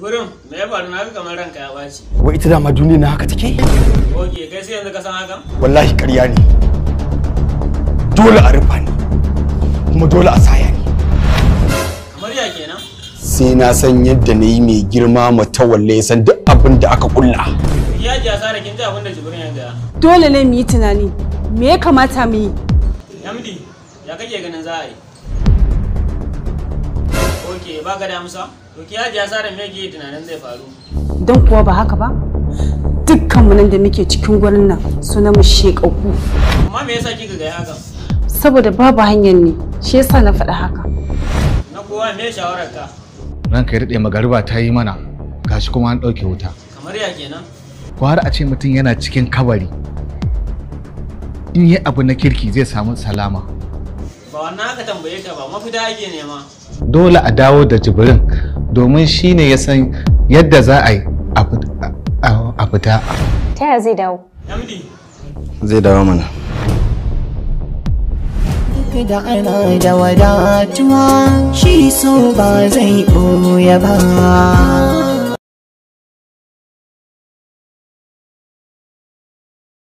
Jibrin, me ya faru na ga kamar ranka ya baci. Wai ita dama duniya na haka take? Oke, kai sai yanzu ka san hakan? Wallahi ƙarya ne. Dole a rufa ni. Kuma dole a saya ni. Kamar ya kenan? Sai na san yadda na yi mai girma matawalle ya san duk abin da aka kulla. Ya ji asara kin ji abin da Jibrin ya gaya. Dole ne mu yi tunani me ya kamata mu yi. MD, ya kake ganin za a yi? Oke, baka da amsa? To ki hajiya Sara me ke tunanin zai faru? Don kuwa ba haka ba, dukkanmu nan da muke cikin gurin nan suna mu shekaku. Amma me yasa kika ga hakan? Saboda babu hanyar ne, shi yasa na faɗi haka. Na kowa me shawarar ka? Ranka ya daɗe, magariba ta yi mana, gashi kuma an ɗauke wuta. Kamar ya kenan? Gwara a ce mutum yana cikin kabari. In yi abu na kirki zai samu salama. Ba wannan aka tambaye ka ba, mafita ake nema. Dole a dawo da Jibrin domin shi ne ya san yadda za a yi a fita. Ta yaya zai dawo? MD, Zai dawo mana. Duk da ana da wadatuwa, shi so ba zai ɓoye ba.